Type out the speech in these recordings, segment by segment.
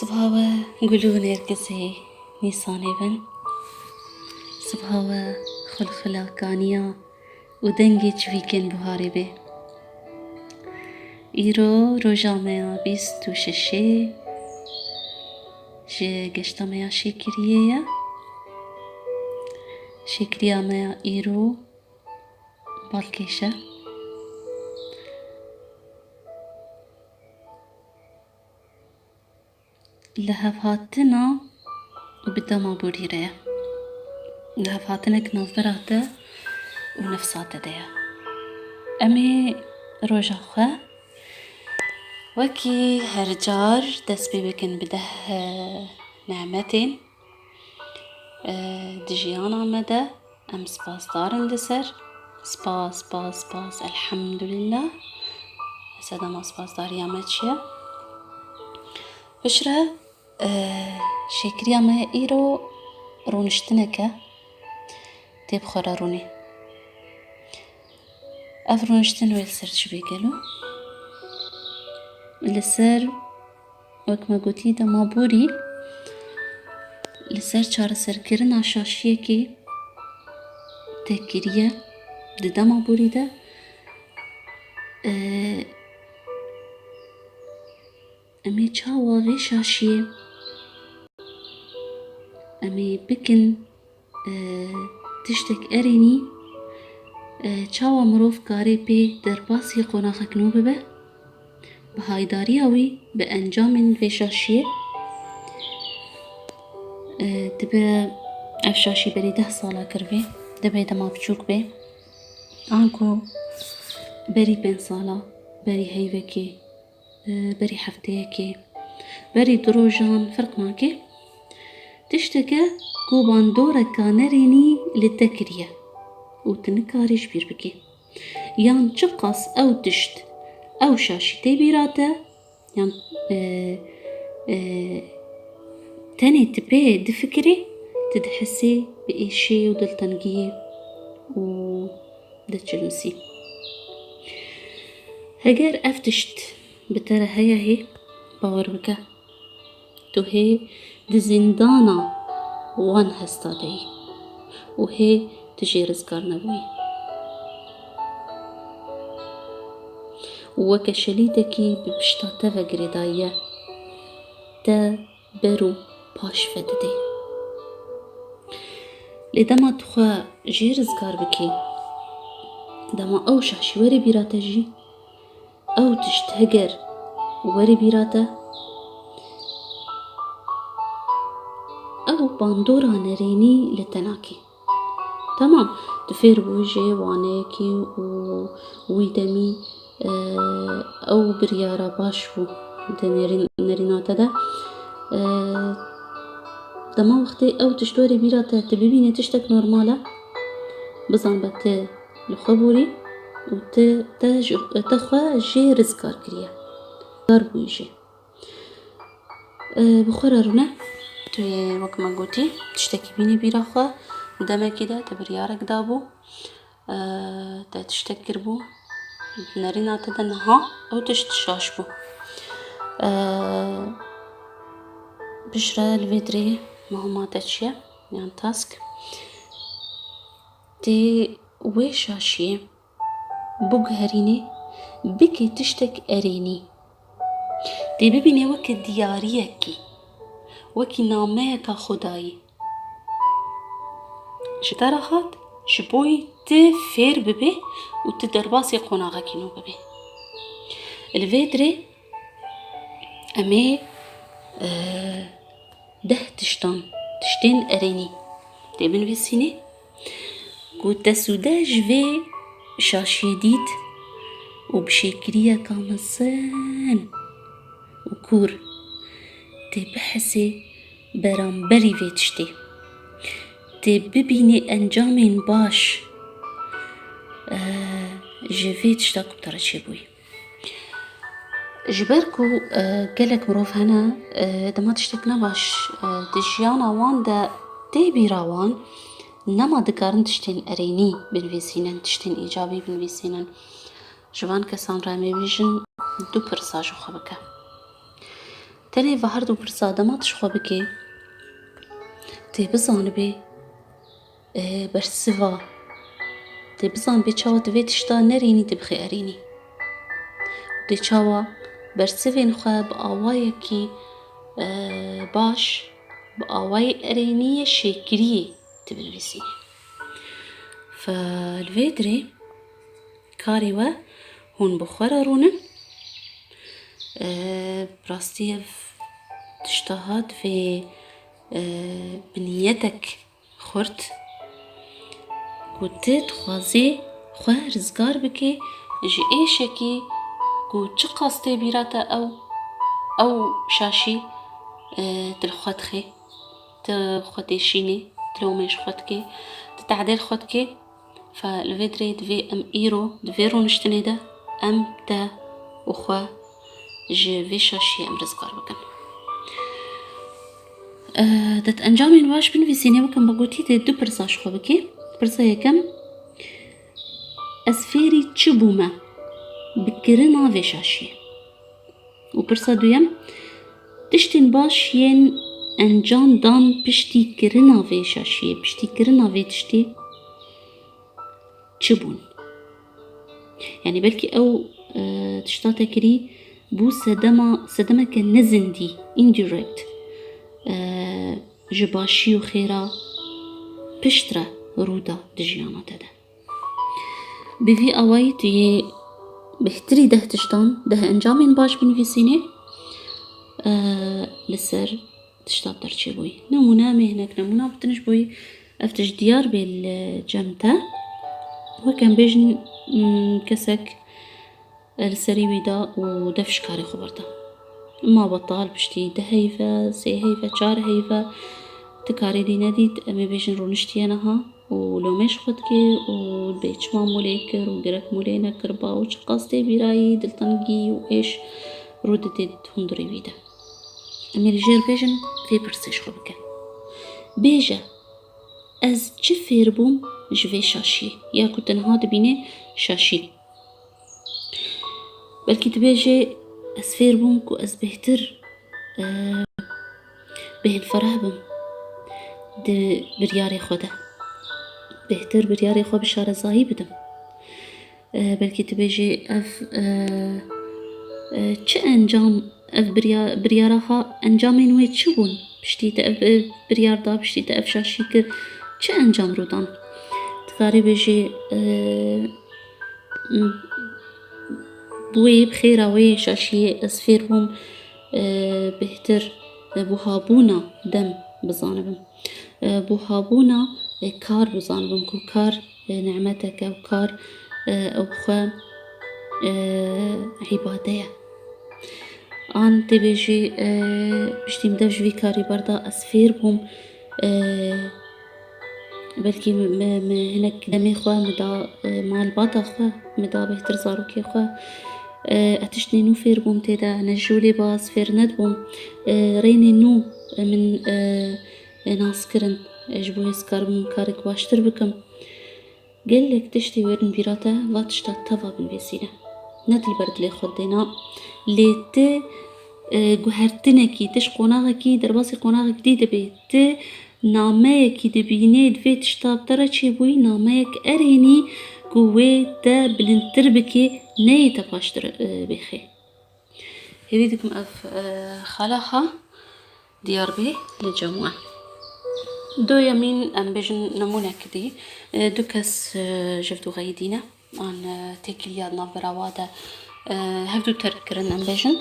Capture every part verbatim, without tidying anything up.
Sibaha we gul û nêrgizê Nîsanê bin. Sibaha we xulxulakaniya û dengê çivîkên buharê bê. Îro roja me ya bîst û şeşê ji geşta me ya Şêkiriyê ye. Şêkiriya me ya îro balkêş e. Lihevhatina bi dema borî re ye. Lihevhatinek navbera te û nefsa te de ye. Em ê roja xwe wekî her car dest pê bikin bi deh, eh, nemetên, eh, di jiyana me de. Em spasdar in li ser. Spas, spas, spas. Elhamdulillah. Sedema spasdariya me çi ye? Piştre, e, Şêkiriya me îro rûniştineke tê bi xwe re rûnê. Ev rûniştin wê li ser çi bê gelo? Li ser Wek me gotî, dema borî li ser çareserkirina şaşiyekê te kiriye. Di dema borî de, e, em ê çawa vê şaşiyê em ê bikin e, tiştek erênî, e, çawa mirov karê pê derbasî qonaxek nû bibe, bi haydariya wî, bi encamên vê şaşiyê, e, dibe ev şaşî berî deh sala kiribê, dibe dema biçûk bê, anku berî pênc sala, berî heyvekê, e, berî hefteyekê, berî du rojan, ferq nake. Tişteke ku bandoreka nerênî li te kiriye û tu nikarî ji bîr bikî. Yan çiqas ew tişt, ew şaşî tê bîra te, yan, e, e, tenê tu pê difikirî, tu dihesî bi êşê û diltengiyê û diçilmisî. Heger ev tişt bi te re heye hê, bawer bike, tu hê di zîndana wan hesta de yî û hê tu jê rizgar nebûyî. Û weke şelîtekî bi pişta te ve girêdayiye, te ber û paş vedidê. Lê dema tu xwe jê rizgar bikî, dema ew şaşî were bîra te jî, ew tişt heger were bîra te, ew bandora nerênî li te nakê. Temam, tu fêr bûyî jê waneyekî û wî demî, e, ew biryara baş bû di nerîn-, nerîna te de. E, dema wextê ew tişt were bîra te, tu bibînî tiştek normal e, bizan be tu li xwe borî û tu, te ji, te xwe jê rizgar kiriye. Rizgar bûyî jê. E, bi xwe re rûne. Tu yê, wek me gotî, tiştekî bînî bîra xwe. Demekî de te biryarek dabû. E, te tiştek kiribû. Nerîna te de niha ew tişt şaş bû. E, piştre li vê dirê muhima te çi ye? Yan task. Tê wê şaşiyê biguherînê, bikê tiştek erênî. Tê bibînê weke diyariyekî, wekî nameyeka xwedayî. Ji te re hat, ji bo yî tu fêr bibê û tu derbasî qonaxekî nû bibê. Li vê dirê em ê, e, deh tiştan, tiştên erênî tê binivîsînê ku te sûde ji vê şaşiyê dît û bi şêkiriyeka mezin û kûr tê bihesê beramberî vê tiştê. Tê bibînê encamên baş, eh, ji vê tişta ku bi te re çêbûyî. Ji ber ku, e, gelek mirov hene, e, dema tiştek nebaş, e, di jiyana wan de tê bîra wan, nema dikarin tiştên erênî binivîsînin, tiştên îcabî binivîsînin. Ji van kesan re em ê bêjin, du pirsa ji xwe bike. Tenê va her du pirsa dema tu ji xwe bikê, tê bizanibê, e, bersiva, tê bizanibê çawa tu vê tişta nerînî tu bixê erînî. Tê çawa bersivên xwe bi awayekî, e, baş, bi awayê erêniyê şêkiriyê tu binivîsînî. Fe li vê dirê karê we hûn bi xwe re rûnin. E, bi rastî ev tişta ha divê, e, bi niyetek xurt ku tu dixwazî xwe rizgar bikî ji êşekî ku çiqas tê bîra te ew, ew şaşî, e, tu li xwe dixê, tu xwe têşînî, tu lomê ji xwe dikê, tu tehdê li xwe dikê. Fe li vê dirê divê em îro di vê rûniştinê de em te û xwe ji vê şaşiyê em rizgar bikin. Eh, di encamên baş binivîsînê, wek em bi gotî dê du pirsa ji xwe bikê. Pirsa yekem, ez fêrî çi bûme bi kirina vê şaşiyê? Û pirsa duyem, tiştên baş yên encam dan piştî kirina vê şaşiyê, piştî kirina vê tiştî çi bûn? Yanî belkî ew, e, tişta te kirî bû sedema, sedemeke nezindî, indirect, e, ji başî û xêra piştre rû da di jiyana te de. Bi vî awayî tu yê bêhtirî deh tiştan, deh encamên baş binivîsînê, e, li ser tişta bi te re çêbûyî. Nemûne, em ê hinek nemûna bitin ji bo yî. Ev tişt diyar bê li cem te. Wek em bêjin, m, kesek, e, li serî wî da û dev ji karê xwe berda. Ma betal piştî du heyve, sê heyve, çar heyve, tu karê dî nedît, em ê bêjin rûniştiye niha û lomê ji xwe dikê û bê çima molê kir û gerek molê nekiriba û çiqas tê bîrayî, diltengî û êş rû didê di hundirê wî de. Em ê li jêr bêjin, vê pirsê ji xwe bike. Bêje, ez çi fêr bûm ji vê şaşiyê? Ya ku tu niha dibînê şaşî. Belkî dibêjê, ez fêr bûm ku ez bêhtir, e, bêhnfereh bim di biryarê xwe de. Bêhtir biryarê xwe bi şarezayî bidim. E, belkî dibêjê, ev, e, e, çi encam, ev birya-, biryara ha, encamên wê çi bûn? Piştî te ev, e, biryar da, piştî te ev şaşî kir. Çi encam rû dan? Dikarê bêjê, e, m-, bi wê, bi xêra wê şaşiyê ez fêr bûm, e, bêhtir, e, buhabûna dem bizanibim. E, buhabûna, e, kar bizanibim ku kar, e, nîmetek e û kar, e, ew xwe, e, îbade ye. An tê bêjî, e, piştî min dev ji vî karî berda, ez fêr bûm, e, belkî min, min, min hinek demê xwe min da, e, malbata xwe, min da bêhtir zarokê xwe. E, ez tiştê nû fêr bûm tê de, ne ji wê lê ba ez fêr nedibûm. E, rênê nû, e, min, e, e, nas kirin, e, ji bo ez karibim karek baştir bikim. Gelek tiştê werin bîra te, va tişta teva binivîsîne. Ne dilber dilê xwe dêna. Lê ti, e, guhertinekî, ti ji qonaxekî, derbasî qonaxek dî dibê. Ti nameyekî dibînê, di vê tişta bi te re çêbûyî, nameyek erênî ku wê te bilindtir bikê, neyê te paştir, e, bêxê. Hêvî dikim ev, e, xala ha diyar bê li cem we. Duyemîn, em bêjin nimûnek dî, e, du kes, e, jevdûxeyî dî ne, an, e, têkiliya di navbera wa de, e, hevdû terk kirin, em bêjin.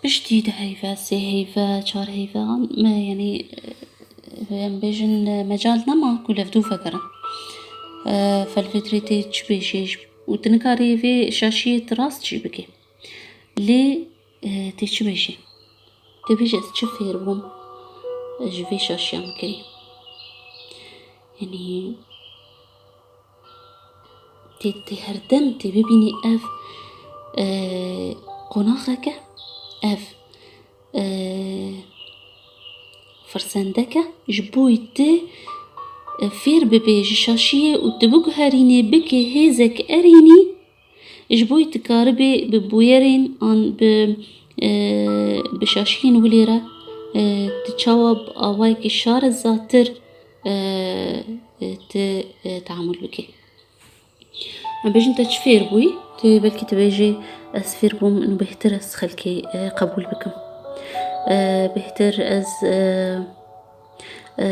Piştî du heyve, sê heyve, çar heyve, an, me, yanî, e, em bêjin, e, mecal nema ku li hevdû vegerin. E, fe li vê dirê tê çi bêjê û tu nikarî vê şaşiyê tu rast jî bikî. Lê, e, tê çi bêjî? Tê bêjî, ez çi fêr bûm, e, ji vê şaşiya min kirî? Yanî, tê, tê herdem tê bibînî ev, e, qonaxeke, ev, e, firsendeke, ji bo tu, e, fêr bibê ji şaşiyê û tu biguherînê, bikê hêzek erênî, ji bo tu karibê bi bûyerên an bi, E, bi şaşiyên wilê re, e, tu çawa bi awayekî şarezatir, e, e, tu, e, teamul bikî. Em bêjin te çi fêr bûyî? Tu belkî dibêjî, ez fêr bûm, nû bêhtir ez xelkê, e, qebûl bikim. E, bêhtir ez, e, e,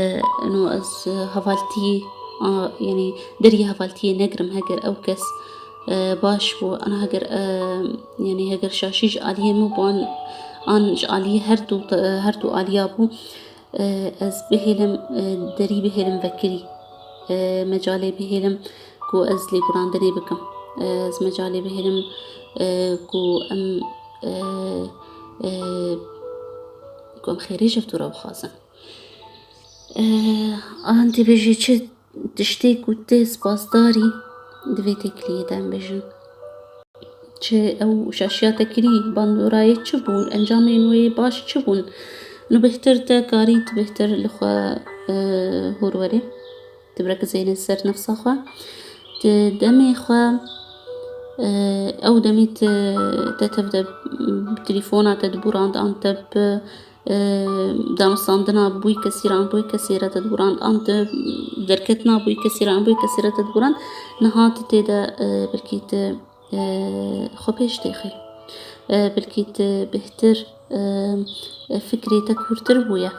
nû ez, e, hevaltiyê, a, yanî deriyê hevaltiyê negirim, heger ew kes, e, baş bû, ana heger, e, yanî heger şaşî ji aliyê min bû, an, an ji aliyê her du, e, her du aliya bû, e, ez bihêlim, e, derî bihêlim vekirî, e, mecalê bihêlim ku ez lêborandinê bikim. E, ez mecalê bihêlim, e, ku em, e, e, ku em xêrê ji hev dû re bixwazin. E, an dibêjî çi tiştê ku tê spasdarî di vê têkiliyê de em bêjin. Çi ew şaşiya te kirî, bandorayê çi bûn, encamên wê baş çi bûn? Nû bêhtir te karî, tu bêhtir li xwe, e, hûr werê. Tu birekizêne ser nefsa xwe. Tu demê xwe, e, ew demê te, te tev de, bi telefona te dibûrand an te bi, e, danûstandina bi wî kesî re an bi wê kesî re te dibûrand an te derketina bi wî kesî re an bi wê kesî re te dibûrand. Niha tu tê de, e, belkî tu, e, xwe pêş têxî. E, belkî tu bêhtir, e, e, fikrê te kûrtir bûye.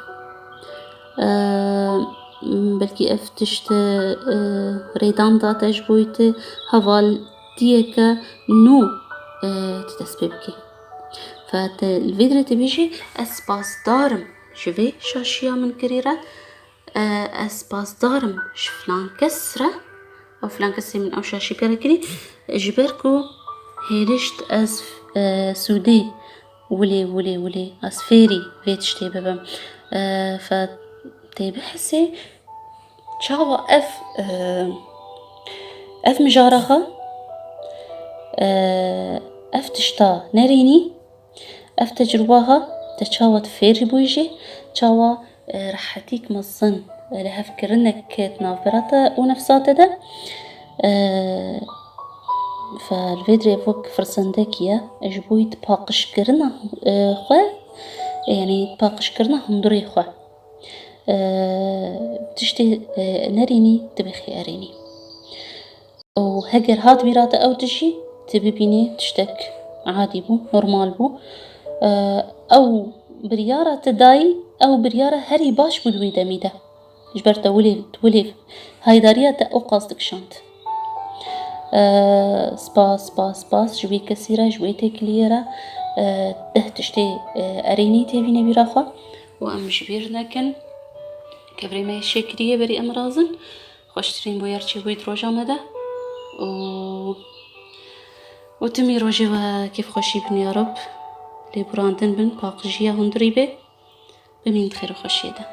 E, belkî ev tişt, e, rêdan da te ji bo tu hevaltiyeke nû, e, tu dest pê bikî. Fe te li vê dirê tu bêjî, ez spasdar im ji vê şaşiya min kirî re. E, ez spasdar im ji filan kes re. Ew filan kesê min ew şaşî pê re kirî. Ji ber ku hêrişt ez, e, sûdê wilê, wilê, wilê, ez fêrî vê tiştê bibim. E, fe tê bihesê çawa ev, e, ev mijara xwe, e, ev tişta nerînî, ev tecrûba xwe te çawa tu fêrî bûyî jî, çawa, e, rehetîk mezin, e, lihevkirinek ket navbera te û nefsa te de. E, fe li vê dirê wek firsendekî ye, ji bo yî di paqijkirina, e, xwe, e, yanî di paqijkirina hundirê xwe, e, tiştê, e, nerînî, tu bixî erênî. Û heger hat bîra te ew tişî, tu bibînî tiştek adî bû, normal bû. E, ew biryara te dayî, ew biryara herî baş bû di wî demî de. Ji ber te wilê, wilê haydariya te ew qas dikişand. E, spas, spas, spas ji wê kesî re, ji wê têkiliyê re, e, deh tiştê, e, erênî têvîne bîra xwe. Û em ji bîr nekin, kevirê me yê şêkiriyê berî em razin. Xweştirîn bûyer çêbûyî di roja me de. Û, û timî rojê we kêfxweşî bin ya Reb. Lêborandin bin, paqijiya hundirî bê. Bimîn di xêr û xweşiyê de.